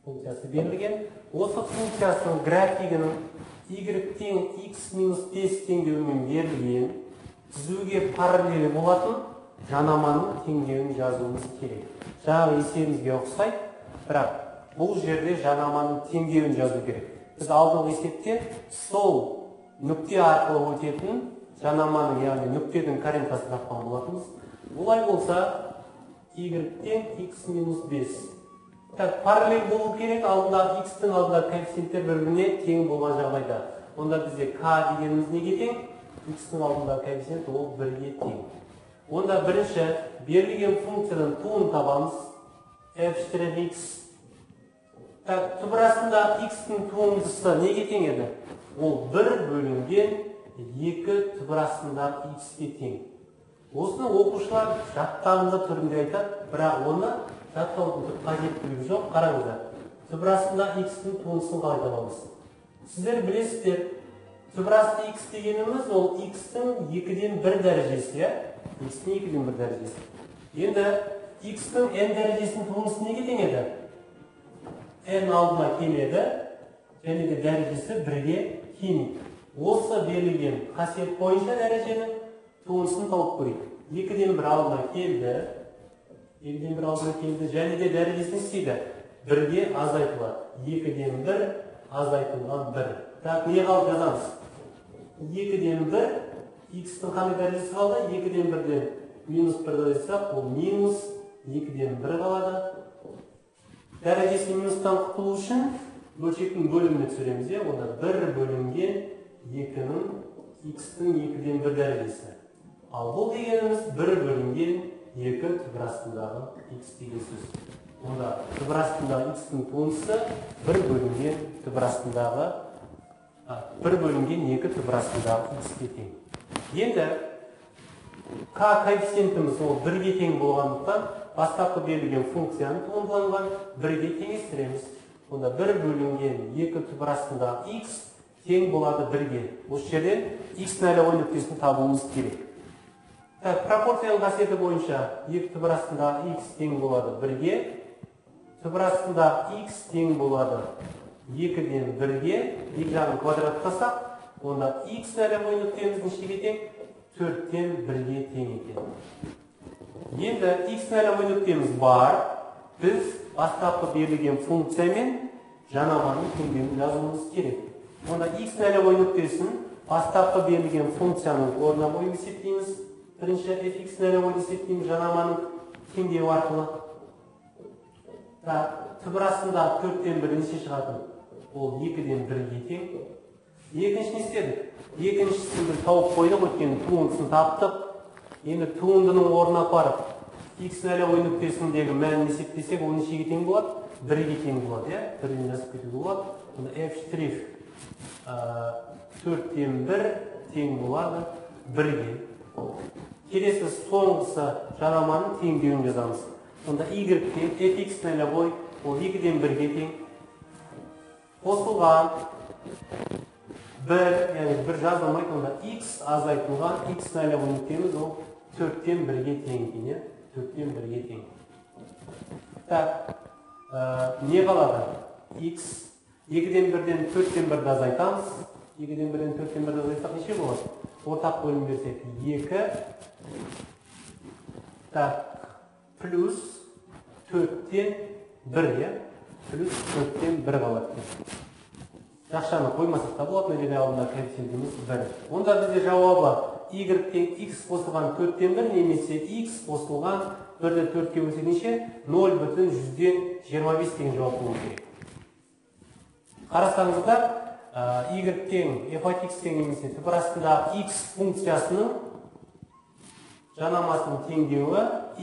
функциясы берілген. Осы функциясының графигінің y тең x минус 5 теңдеуімен берілген түзуге параллель болатын жанаманың теңдеуін жазуымыз керек. Жаңағы есебімізге ұқсайды, бірақ бұл жерде жанаманың теңдеуін жазу керек. Біз алдыңғы есепте сол нүкте арқылы өтетін жанаманың, яғни нүктенің координатасын тапқан болатынбыз. Олай болса, y тең x минус 5. Так, параллель болу керек, алдында x-тің алдында коэффициенттер бір-біріне тең болған жағдайда. Онда бізде k дегеніміз неге тең? X-тің алдында коэффициент ол 1-ге тең. Онда бірінші берілген функциядан туын табамыз. F' x. Так, түбір астында x-тің туындысы неге тең еді? Ол 1 бөлінген 2 түбір астындағы x-ке тең. Осыны оқушылар жаттанды түрінде айтады, бірақ оны жаттаудың қажеттілігі жоқ. Қараңыздар, түбір астында x-тің туындысын қалай табамыз? Сіздер білесіздер, түбір асты x дегеніміз ол x-тің 2-ден 1 дәрежесі, иә? X-тің 2-ден 1 дәрежесі. Енді x-тің n дәрежесінің туындысы неге тең еді? N алдына келеді, және де дәрежесі 1-ге кемиді. Осы берілген қасиет бойынша дәреженің туындысын тауып көрейік. 2-ден 1 алдына келді, 2-ден 1 алдына келді, және де дәрежесін істейді. 1-ге азайтылады. 2-ден 1 азайтылған 1. Так, не қалды жазамыз? 2-ден 1, x-тің қандай дәрежесі қалды? 2-ден 1-ден минус 1-ді азайтсақ, ол минус 2-ден 1 қалады. Дәрежесі минустан құтылу үшін бөлшектің бөліміне түсіреміз, иә? Онда 1 бөлінген 2-нің x-тің 2-ден 1 дәрежесі. Ал бұл дегеніміз 1 бөлінген 2 түбір астындағы x деген сөз. Онда түбір астындағы x-тің туындысы 1 бөлінген түбір астындағы 1 бөлінген 2 түбір астындағы x-ке тең. Енді k коэффициентіміз ол 1-ге тең болғандықтан бастапқы берілген функцияны туындыланған 1-ге теңестіреміз. Онда 1 бөлінген 2 түбір астындағы x тең болады 1-ге. Осы жерден x нолевой нүктесін табуымыз керек. Так, пропорцияның қасиеті бойынша 2 түбір астында x тең болады 1-ге, түбір астында x тең болады 2-ден 1-ге, екі жағын квадраттасақ, онда x нөлевой нүктеміз нешеге тең? 4-тен 1-ге тең екен. Енді x нөлевой нүктеміз бар. Біз бастапқы берілген функциямен жанаманың теңдеуін жазуымыз керек. Онда x нөлевой нүктесін бастапқы берілген функцияның орнына қойып есептейміз. Бірінші fx нөлевой есептейміз жанаманың теңдеуі арқылы. Так, түбір астында 4-тен 1 неше шығатын? Ол 2-ден 1-ге тең. Екінші не істедік? Екіншісін біз тауып қойдық, өйткені туындысын таптық. Енді туындының орнына апарып x нөлевой нүктесіндегі мәнін есептесек, ол нешеге тең болады? 1-ге тең болады, иә? 1-ден жазып кетуге болады. Онда f штрих 4-тен 1 тең болады 1-ге. Келесі соңғысы жанаманың теңдеуін жазамыз. Онда y тең fx нөлевой ол 2-ден 1-ге тең. Қосылған 1, яғни 1 жазылмайды, онда x азайтылған x нөлевой нүктеміз ол 4-тен 1-ге тең екен, иә? 4-тен 1-ге тең. Так, не қалады? X 2-ден 1-ден 4-тен 1-ді азайтамыз. 2-ден 1-ден 4-тен 1-ді азайтсақ неше болады? Ортақ бөлім берсек 2. Так, плюс 4-тен 1, иә? Плюс 4-тен 1 қалады. Жақшаны қоймасақ та болады, мына жерде алдында коэффициентіміз 1. Онда бізде жауабы y тең x қосылған 4-тен 1 немесе x қосылған 1-ді 4-ке бөлсек неше? 0,25 деген жауап болу керек. Қарасаңыздар, y тең f от x тең немесе түбір астындағы x функциясының жанамасының теңдеуі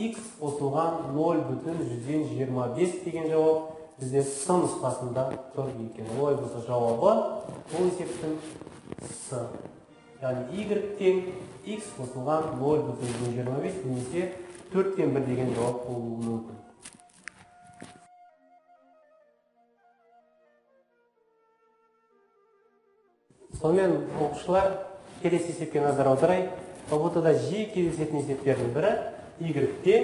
x қосылған 0,25 деген жауап бізде С нұсқасында тұр екен. Олай болса жауабы бұл есептің С. Яғни y тең x қосылған 0,25 немесе 4-тен 1 деген жауап болуы мүмкін. Сонымен оқушылар, келесі есепке назар аударайық. ҰБТ-да жиі кездесетін есептердің бірі y тең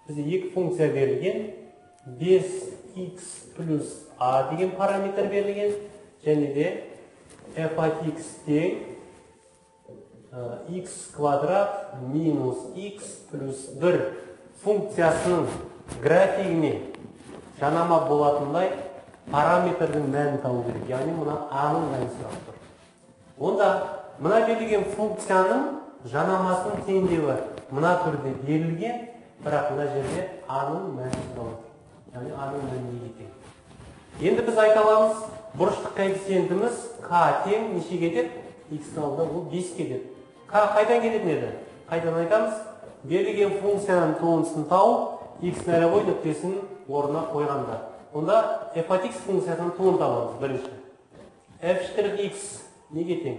бізде екі функция берілген, 5x плюс a деген параметр берілген, және де f от x тең x квадрат минус x плюс 1 функциясының графигіне жанама болатындай параметрдің мәнін табу керек. Яғни мына а-ның мәнін сұрап тұр. Онда мына берілген функцияның жанамасының теңдеуі мына түрде берілген, бірақ мына жерде а-ның мәні сұралып тұр. Яғни а-ның мәні неге тең? Енді біз айта аламыз, бұрыштық коэффициентіміз k тең нешеге кетеді? X-ның алдында ол 5 кетеді. K қайдан келетін еді? Қайдан айтамыз? Берілген функцияның туындысын тауып, x нөлевой нүктесін орнына қойғанда. Онда f от x функциясының туын табамыз бірінші. F штрих x неге тең?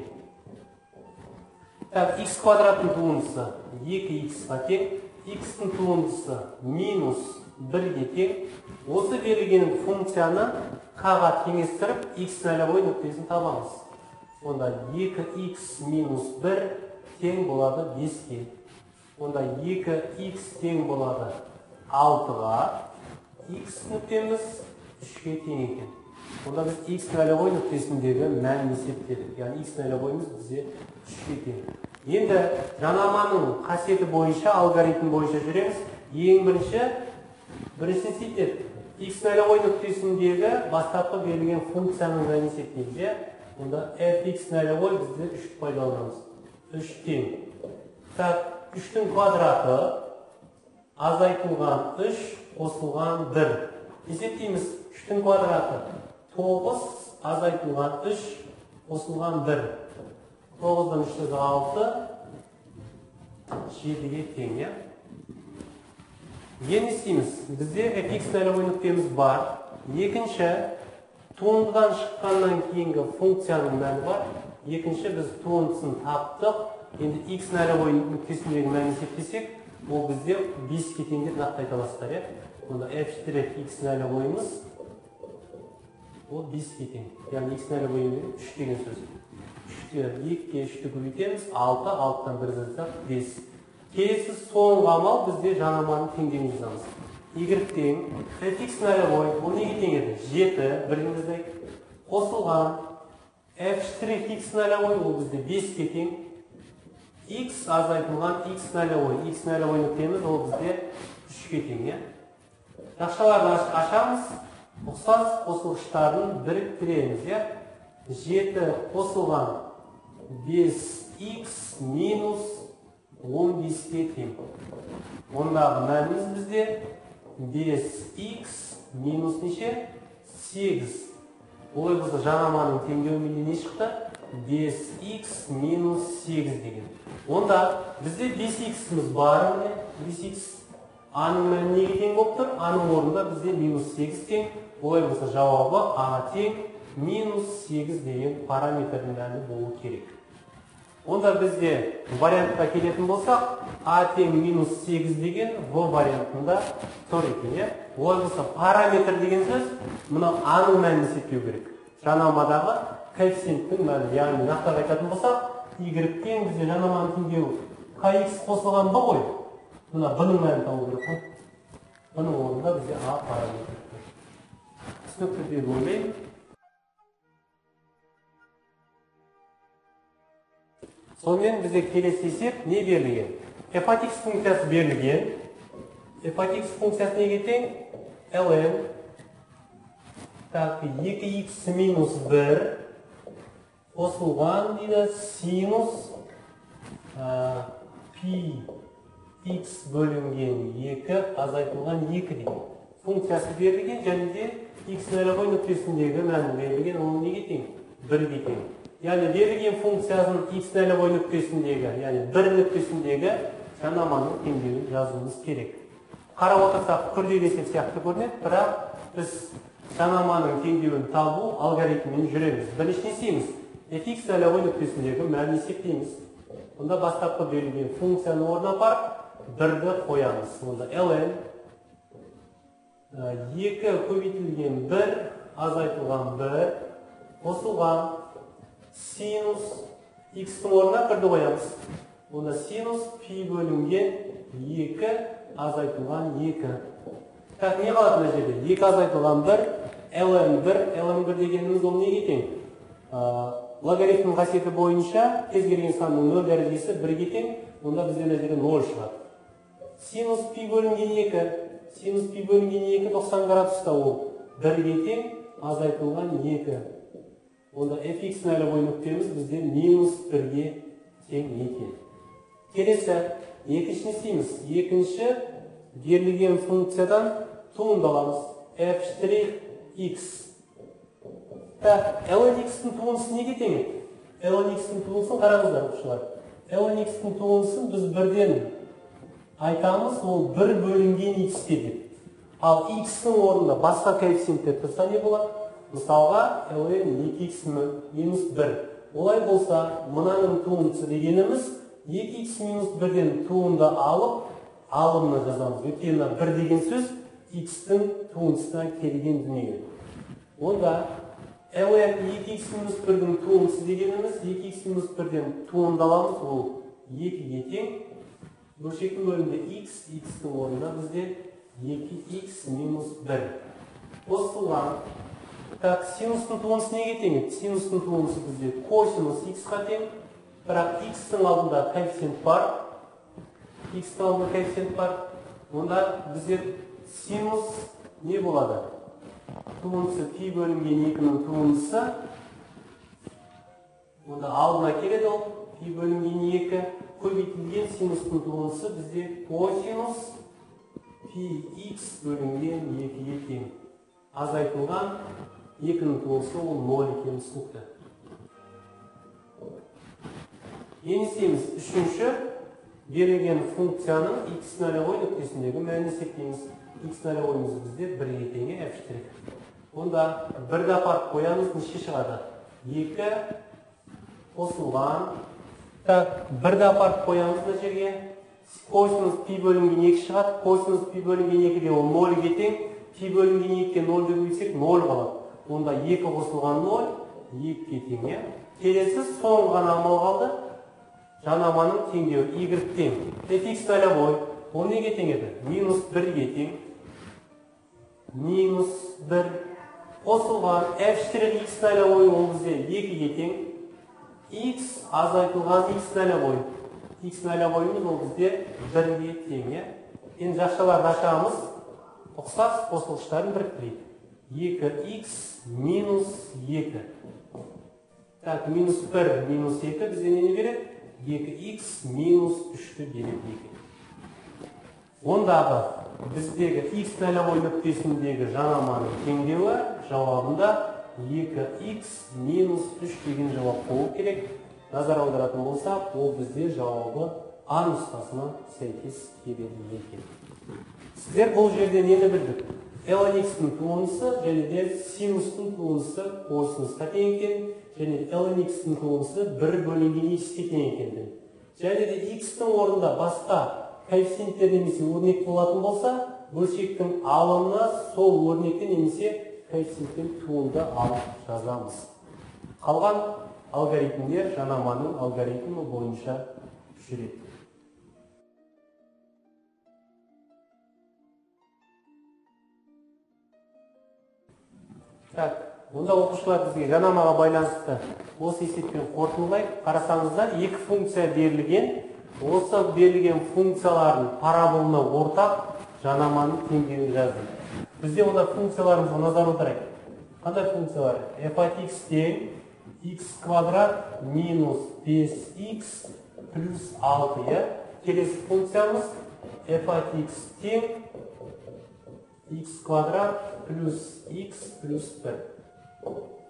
Так, x квадраттың туындысы 2x-ға тең, x-тің туындысы минус 1-ге тең. Осы берілген функцияны k-ға теңестіріп, x нөлевой нүктесін табамыз. Онда 2x минус 1 тең болады 5-ге. Онда 2x тең болады 6-ға, x нүктеміз 3-ге тең екен. Онда біз x нөлевой нүктесіндегі мәнін есептедік. Яғни x нөлевойымыз бізде 3-ге тең. Енді жанаманың қасиеті бойынша, алгоритм бойынша жүреміз. Ең бірінші есептедік. X нөлевой нүктесіндегі бастапқы берілген функцияның мәнін есептейміз. Онда fx нөлевой бізде 3 пайдаланамыз. 3 тең. Так, 3-тің квадраты азайтылған 3 қосылған 1. Есептейміз. 3-тің квадраты 9 азайтылған 3 қосылған 1. 9-дан 3 6, 7-ге тең. Енді не істейміз? Бізде fx нөлевой нүктеміз бар. Екінші, туындыдан шыққаннан кейінгі функцияның мәні бар. Екінші, біз туындысын таптық. Енді x нөлевой нүктесіндегі мәнін есептесек, ол бізде 5-ке тең деп нақты айта аласыздар, иә? Онда f штрих x нөлевойымыз ол 5-ке тең. Яғни x нөлевойымыз 3 деген сөз. 3-ке 2-ке 3-ті көбейтеміз, 6, 6-тан 1 азайтсақ 5. Келесі соңғы амал бізде жанаманың теңдеуін жазамыз. Y тең fx нолевой, ол неге тең еді? 7, бірімізде қосылған f штрих x нолевой, ол бізде 5-ке тең. X азайтылған x нолевой, x нолевой нүктеміз ол бізде 3-ке тең, иә? Жақшаларды ашамыз, ұқсас қосылғыштарын біріктіреміз, иә? 7 қосылған 5x минус 15-ке тең. Ондағы мәніміз бізде 5x минус неше? 8. Олай болса жанаманың теңдеуімен не шықты? 5x минус 8 деген. Онда бізде 5x-іміз бар, міне 5x. А-ның мәні неге тең болып тұр? А-ның орнында бізде минус 8 тең. Олай болса жауабы А тең минус 8 деген параметрдің мәні болу керек. Онда бізде вариантқа келетін болсақ, А тең минус 8 деген В вариантында тұр екен, иә? Олай болса параметр деген сөз мына А-ның мәнін есептеу керек. Жанамадағы коэффициенттің мәні, яғни нақтырақ айтатын болсақ, Y тең бізде жанаманың теңдеуі kx қосылған B ғой. Мына B-ның мәнін табу керек қой. B-ның орнында бізде А параметрі тұр. Түсінікті деп ойлаймын. Сонымен бізде келесі есеп не берілген? F от x функциясы берілген. F от x функциясы неге тең? Ln так 2x минус 1 қосылған дейді синус пи x бөлінген 2 азайтылған 2 деген функциясы берілген, және де x нолевой нүктесіндегі мәні берілген, ол неге тең? 1-ге тең. Яғни берілген функциясын x нолевой нүктесіндегі, яғни 1 нүктесіндегі жанаманың теңдеуін жазуымыз керек. Қарап отырсақ күрделі есеп сияқты көрінеді, бірақ біз жанаманың теңдеуін табу алгоритмімен жүреміз. Бірінші не істейміз? Fx нолевой нүктесіндегі мәнін есептейміз. Онда бастапқы берілген функцияның орнына апарып 1-ді қоямыз. Онда ln 2 көбейтілген 1 азайтылған 1 қосылған синус x-тің орнына 1-ді қоямыз. Онда синус пи бөлінген 2 азайтылған 2. Так, не қалады мына жерде? 2 азайтылған 1, ln 1, ln 1 дегеніміз ол неге тең? Логарифмнің қасиеті бойынша кез келген санның 0 дәрежесі 1-ге тең, онда бізде мына жерде 0 шығады. Синус пи бөлінген 2, синус пи бөлінген 2 90 градуста ол 1-ге тең, азайтылған 2. Онда fx нолевой нүктеміз бізде минус 1-ге тең екен. Келесі, екінші не істейміз? Екінші берілген функциядан туынды аламыз. F штрих x. Так, ln x-тің туындысы неге тең? Ln x-тің туындысын қараңыздар, оқушылар. Ln x-тің туындысын біз бірден айтамыз, ол 1 бөлінген x-ке деп. Ал x-тің орнында басқа коэффициенттер тұрса не болады? Мысалға, ln 2x минус 1. Олай болса, мынаның туындысы дегеніміз 2x минус 1-ден туынды алып, алымына жазамыз. Өйткені 1 деген сөз x-тің туындысына келген дүние. Онда ln 2x минус 1-дің туындысы дегеніміз 2x минус 1-ден туынды аламыз, ол 2-ге тең. Бөлшектің бөлімінде x, x-тің орнына бізде 2x минус 1. Қосылған. Так, синустың туындысы неге тең? Синустың туындысы бізде косинус x-қа тең. Бірақ x-тің алдында коэффициент бар. X-тің алдында коэффициент бар. Онда бізде синус не болады? Туындысы пи бөлінген 2-нің туындысы. Онда алдына келеді ол. Пи бөлінген 2 көбейтілген синустың туындысы бізде косинус пи x бөлінген 2-ге тең. Азайтылған 2-нің туындысы ол 0 екені түсінікті. Енді істейміз. Үшінші берілген функцияның x нолевой нүктесіндегі мәнін есептейміз. X нолевойымыз бізде 1-ге тең f штрих. Онда 1-ді апарып қоямыз, неше шығады? 2 қосылған. Так, 1-ді апарып қоямыз мына жерге. Косинус пи бөлінген 2 шығады. Косинус пи бөлінген 2-де ол 0-ге тең. Пи бөлінген 2-ге 0-ді көбейтсек 0 қалады. Онда 2 қосылған 0, 2-ге тең. Келесі соңғы ғана амал қалды. Жанаманың теңдеуі y тең fx нолевой, ол неге тең еді? Минус 1-ге тең. Минус 1 қосылған f штрих x нолевой, ол бізде 2-ге тең. X азайтылған x нолевой. X нолевойымыз ол бізде 1-ге тең. Енді жақшаларды ашамыз, ұқсас қосылғыштарын біріктірейік. 2x минус 2. Так, минус 1 минус 2 бізде нені береді? 2x минус 3-ті береді екен. Ондағы біздегі x нолевой нүктесіндегі жанаманың теңдеуі жауабында 2x минус 3 деген жауап болу керек. Назар аударатын болсақ, ол бізде жауабы А нұсқасына сәйкес келеді екен. Сіздер бұл жерде нені білдік? Ln x-тің туындысы және де синустың туындысы косинусқа тең екен, және ln x-тің туындысы 1 бөлінген x-ке тең екен. Және де x-тің орнында басқа коэффициенттер немесе өрнек болатын болса, бөлшектің алымына сол өрнекті немесе коэффициенттен туынды алып жазамыз. Қалған алгоритмдер жанаманың алгоритмі бойынша жүреді. Так, онда оқушылар бізге жанамаға байланысты осы есеппен қорытындылайық. Қарасаңыздар, екі функция берілген. Осы берілген функциялардың параболына ортақ жанаманың теңдеуін жаздым. Бізде онда функцияларымызға назар аударайық. Қандай функциялар? F от x тең x квадрат минус 5x плюс 6. Келесі функциямыз f от x тең x квадрат плюс x плюс 1.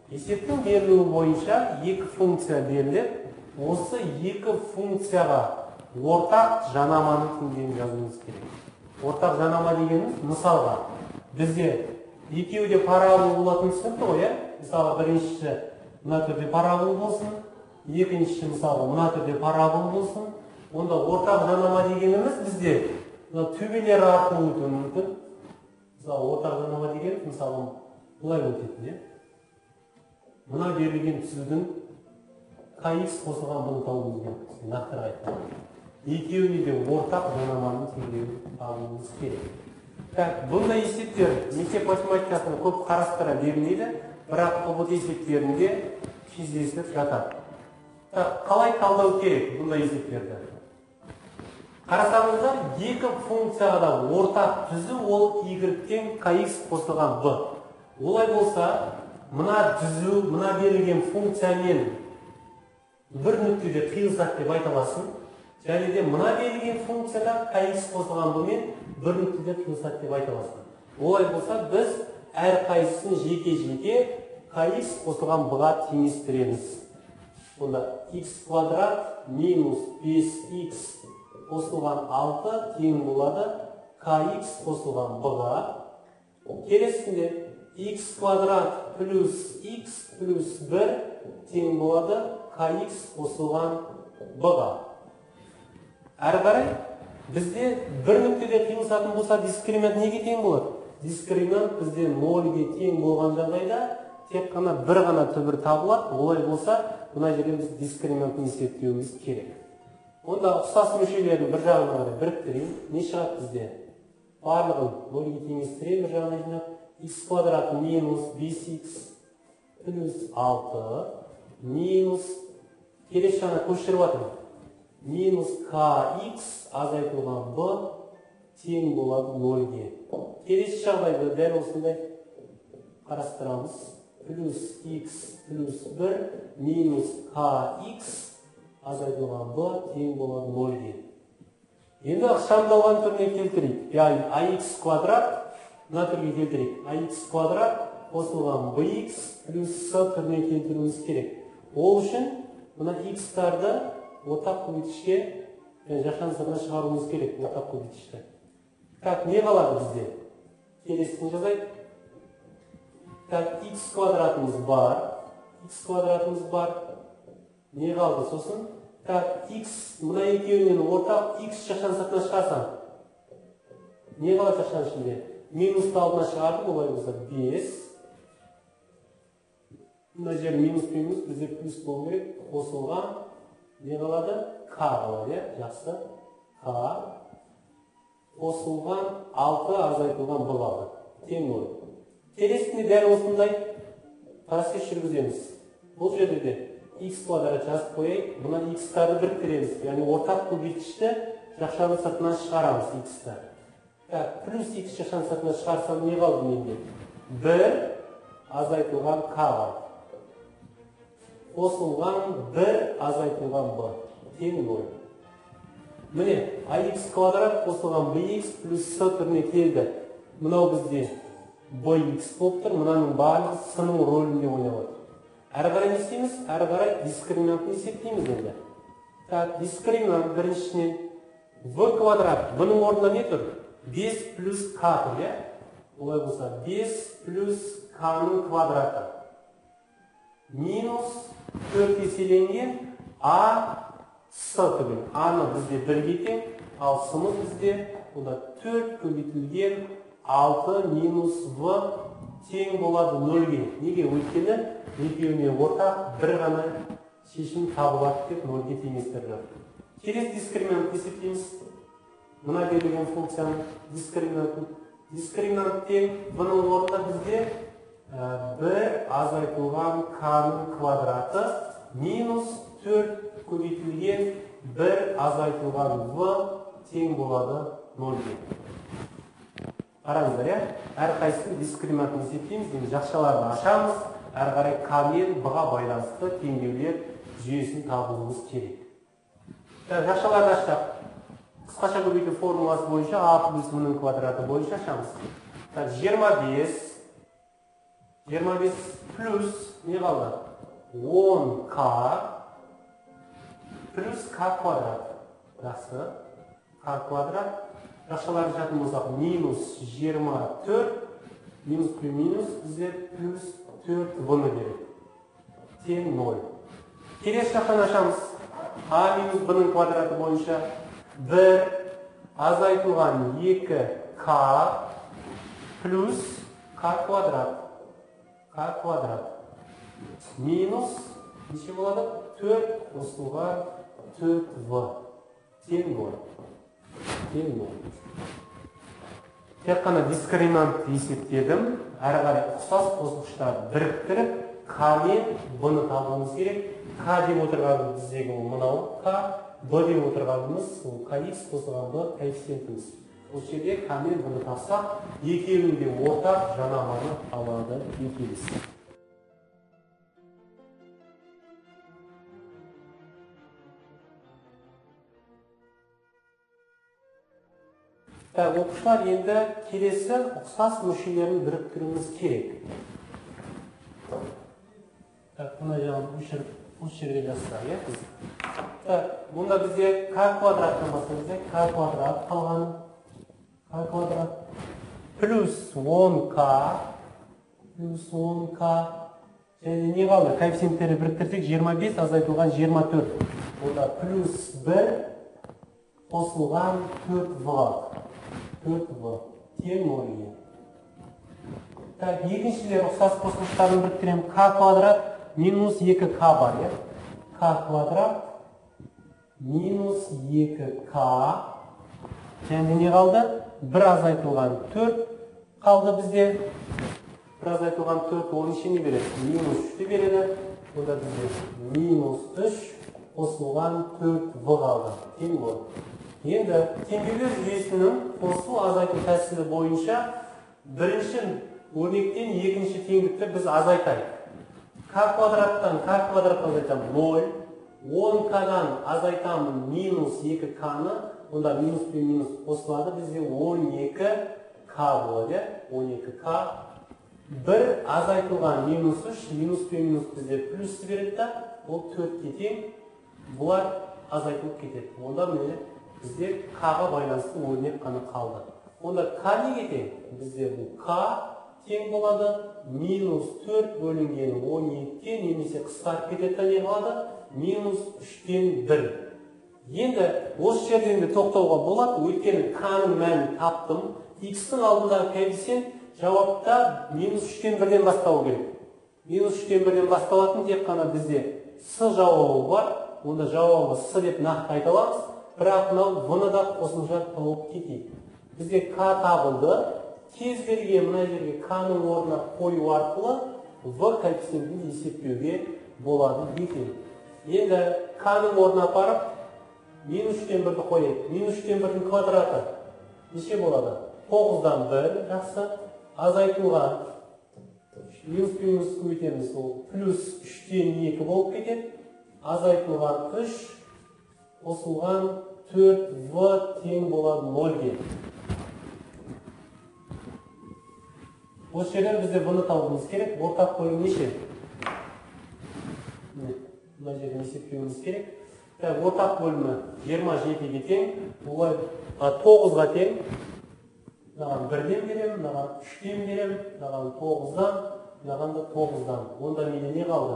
Есептің берілуі бойынша екі функция беріледі. Осы екі функцияға ортақ жанаманың теңдеуін жазуымыз керек. Ортақ жанама дегеніміз, мысалға, бізде екеуі де парабола болатын түсінікті ғой, иә? Мысалға, біріншісі мына түрде парабола болсын, екіншісі мысалға мына түрде парабола болсын. Онда ортақ жанама дегеніміз бізде мына төбелері арқылы өтуі мүмкін. Мысалы, ортақ жанама дегеніміз, мысалы, былай өтетін, иә? Мына берілген түзудің kx қосылған бұны табуымыз керек. Нақтырақ айтқанда, екеуіне де ортақ жанаманың теңдеуін табуымыз керек. Так, бұндай есептер мектеп математикасында көп қарастыра берілмейді, бірақ ұбт есептерінде кездесіп жатады. Так, қалай талдау керек бұндай есептерді? Қарасаңыздар, екі функцияға да ортақ түзу ол y тең kx қосылған b. Олай болса, мына түзу, мына берілген функциямен бір нүктеде қиылысады деп айта аласың. Және де мына берілген функцияда kx қосылған b мен бір нүктеде қиылысады деп айта аласың. Олай болса, біз әрқайсысын жеке-жеке kx қосылған b-ға теңестіреміз. Онда x квадрат минус 5x қосылған 6 тең болады kx қосылған b-ға. Келесінде x квадрат плюс x плюс 1 тең болады kx қосылған b-ға. Әрі қарай бізде бір нүктеде қиылысатын болса, дискриминант неге тең болады? Дискриминант бізде 0-ге тең болған жағдайда тек қана бір ғана түбір табылады. Олай болса, мына жерден біз дискриминантын есептеуіміз керек. Онда ұқсас мүшелерін бір жағына қарай біріктірейін. Не шығады бізде? Барлығын 0-ге теңестірейін, бір жағына жинап. X квадрат минус 5x плюс 6 минус, келесі жағына көшіріп жатырмын, минус kx азайтылған b тең болады 0-ге. Келесі жағдайда дәл осындай қарастырамыз. Плюс x плюс 1 минус kx азайтылған b тең болады 0-ге. Енді ықшамдалған түріне келтірейік. Яғни ax квадрат мына түрге келтірейік. Ax квадрат қосылған bx плюс c түріне келтіруіміз керек. Ол үшін мына x-тарды ортақ көбейткішке, жақшаның сыртына шығаруымыз керек, ортақ көбейткішті. Так, не қалады бізде? Келесісін жазайық. Так, x квадратымыз бар. X квадратымыз бар. Не қалды сосын? Так, x мына екеуінен ортақ x жақшаның сыртына шығарсам, не қалады жақшаның ішінде? Минусты алдына шығардым, олай болса 5. Мына жер минус минус, бізде плюс болу керек. Қосылған Не қалады? К қалады, иә? Жақсы. К қосылған 6 азайтылған Б қалды. Тең 0. Келесінде дәл осындай процесс жүргіземіз. Бұл жерде де x квадрат жазып қояйық. Мына x-тарды біріктіреміз. Яғни ортақ көбейткішті жақшаның сыртынан шығарамыз x-ті. Так, плюс x жақшаның сыртынан шығарсам не қалды менде? 1 азайтылған к қалды. Қосылған 1 азайтылған b тең 0. Міне, ax квадрат қосылған bx плюс c түріне келді. Мынау бізде bx болып тұр, мынаның барлығы c-ның рөлінде ойнап отыр. Әрі қарай не істейміз? Әрі қарай дискриминантын есептейміз енді. Так, дискриминант біріншісінен v квадрат, бұның орнында не тұр? 5 плюс к тұр, иә? Олай болса 5 плюс к-ның квадраты минус 4 еселенген а с түгіл. А-ны бізде 1-ге тең, ал с-мыз бізде онда 4 көбейтілген 6 минус в тең болады 0-ге. Неге? Өйткені екеуіне ортақ бір ғана шешім табылады деп 0-ге теңестіріп жатыр. Келесі дискриминант есептейміз. Мына берілген функцияның дискриминантын. Дискриминант тең бұның орнында бізде 1 азайтылған к-ның квадраты минус 4 көбейтілген 1 азайтылған в тең болады 0-ге. Қараңыздар, иә? Әрқайсысының дискриминантын есептейміз, енді жақшаларды ашамыз, әрі қарай к мен б-ға байланысты теңдеулер жүйесін табуымыз керек. Жақшаларды аштық. Қысқаша көбейту формуласы бойынша а плюс в-ның квадраты бойынша ашамыз. 25 плюс не қалды? 10к плюс к квадрат. Жақсы. К квадрат. Жақшаларды ашатын болсақ, минус 24, минус плюс минус бізде плюс 4 в-ны береді. Тең 0. Келесі жақтан ашамыз. А минус б-ның квадраты бойынша 1 азайтылған 2к плюс к квадрат. К квадрат. Минус неше болады? 4 қосылған 4в. Тең 0. Тең 0. Тек қана дискриминант есептедім. Әрі қарай ұқсас қосылғыштарды біріктіріп, к мен б-ны табуымыз керек. К деп отырғанымыз біздегі ол мынау к, б деп отырғанымыз ол kx қосылған б коэффициентіміз. Осы жерде к мен б-ны тапсақ, екеуінің де ортақ жанаманы алады екеуміз. Так, оқушылар, енді келесі ұқсас мүшелерін біріктіруіміз керек. Так, мына жағын өшіріп, осы жерге жазсақ, иә, біз. Так, мұнда бізде к квадраттан бастаймыз, иә, к квадрат қалған. К квадрат плюс 10к, плюс 10к. Және не қалды? Коэффициенттерді біріктірсек, 25 азайтылған 24. Онда плюс 1 қосылған 4в қалды. 4в тең 0-ге. Так, екіншілер ұқсас қосылғыштарын біріктіремін. К квадрат минус 2к бар, иә? К квадрат минус 2к. Және не қалды? 1 азайтылған 4 қалды бізде. 1 азайтылған 4, ол нешені береді? Минус 3-ті береді. Онда бізде минус 3 қосылған 4в қалды. Тең 0. Енді теңдеулер жүйесінің қосу азайту тәсілі бойынша бірінші өрнектен екінші теңдікті біз азайтайық. К квадраттан к квадрат азайтамын 0, 10к-дан азайтамын минус 2к-ны, онда минус пен минус қосылады, бізде 12к болады, иә? 12к. 1 азайтылған минус 3, минус пен минус бізде плюс береді да, ол 4-ке тең, бұлар азайтылып кетеді. Онда міне бізде к-ға байланысты өрнек қана қалды. Онда к неге тең? Бізде бұл к тең болады минус 4 бөлінген 12-ке, немесе қысқарып кетеді не қалады? Минус 3-тен 1. Енді осы жерден де тоқтауға болады, өйткені к-ның мәнін таптым. X-ның алдындағы коэффициент жауапта минус 3-тен 1-ден басталу керек. Минус 3-тен 1-ден басталатын тек қана бізде с жауабы бар. Онда жауабы С деп нақты айта аламыз. Бірақ мынау В-ны да қосымша тауып кетейік. Бізге К табылды. Кез келген мына жерге К-ның орнына қою арқылы В коэффициентін есептеуге болады екен. Енді К-ның орнына апарып минус 3-тен 1-ді қояйық. Минус 3-тен 1-дің квадраты неше болады? 9-дан 1, жақсы. Азайтылған минус минус көбейтеміз, ол плюс 3-тен 2 болып кетеді. Азайтылған 3 қосылған 4В тең болады 0-ге. Осы жерден бізде бұны табуымыз керек. Ортақ бөлім неше? Мына жерден есептеуіміз керек. Так, ортақ бөлімі 27-ге тең, олай 9-ға тең. Мынаған 1-ден беремін, мынаған 3-тен беремін, мынаған 9-дан, мынаған да 9-дан. Онда менде не қалды?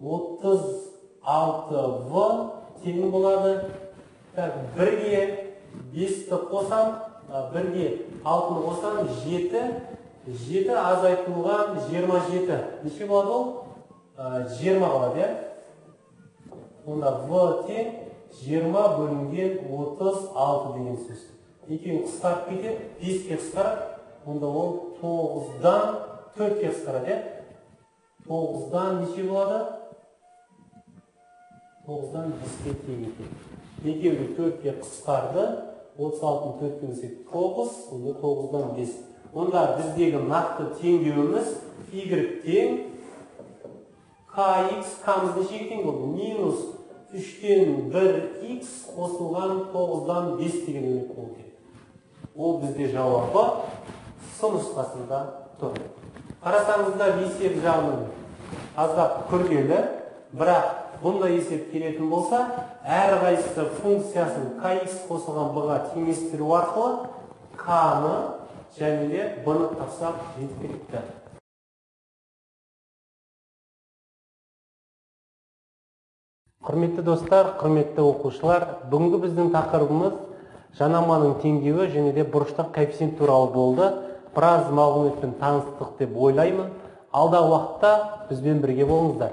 36В тең болады. Так, 1-ге 5-ті қосам, 1-ге 6-ны қосам, 7. 7 азайтылған 27. Неше болады ол? 20 қалады, иә? Онда В тең 20 бөлінген 36 деген сөз. Екеуі қысқарып кетеді, 5-ке қысқарады. Онда ол 9-дан 4-ке қысқарады, иә? 9-дан неше болады? 9-дан 5-ке тең екен. Екеуі 4-ке қысқарды. 36-ны 4-ке бөлсек 9, онда 9-дан 5. Онда біздегі нақты теңдеуіміз y тең kx, k-мыз нешеге тең болды? Минус 3-тен 1x қосылған 9-дан 5 деген өрнек болу керек. Ол бізде жауабы С нұсқасында тұр. Қарасаңыздар, есеп жағынан аздап күрделі, бірақ бұндай есеп келетін болса, әрқайсысы функциясын kx қосылған b-ға теңестіру арқылы k-ны және де b-ны тапсақ жеткілікті. Құрметті достар, құрметті оқушылар, бүгінгі біздің тақырыбымыз жанаманың теңдеуі және де бұрыштық коэффициент туралы болды. Біраз мағлұматпен таныстық деп ойлаймын. Алдағы уақытта бізбен бірге болыңыздар.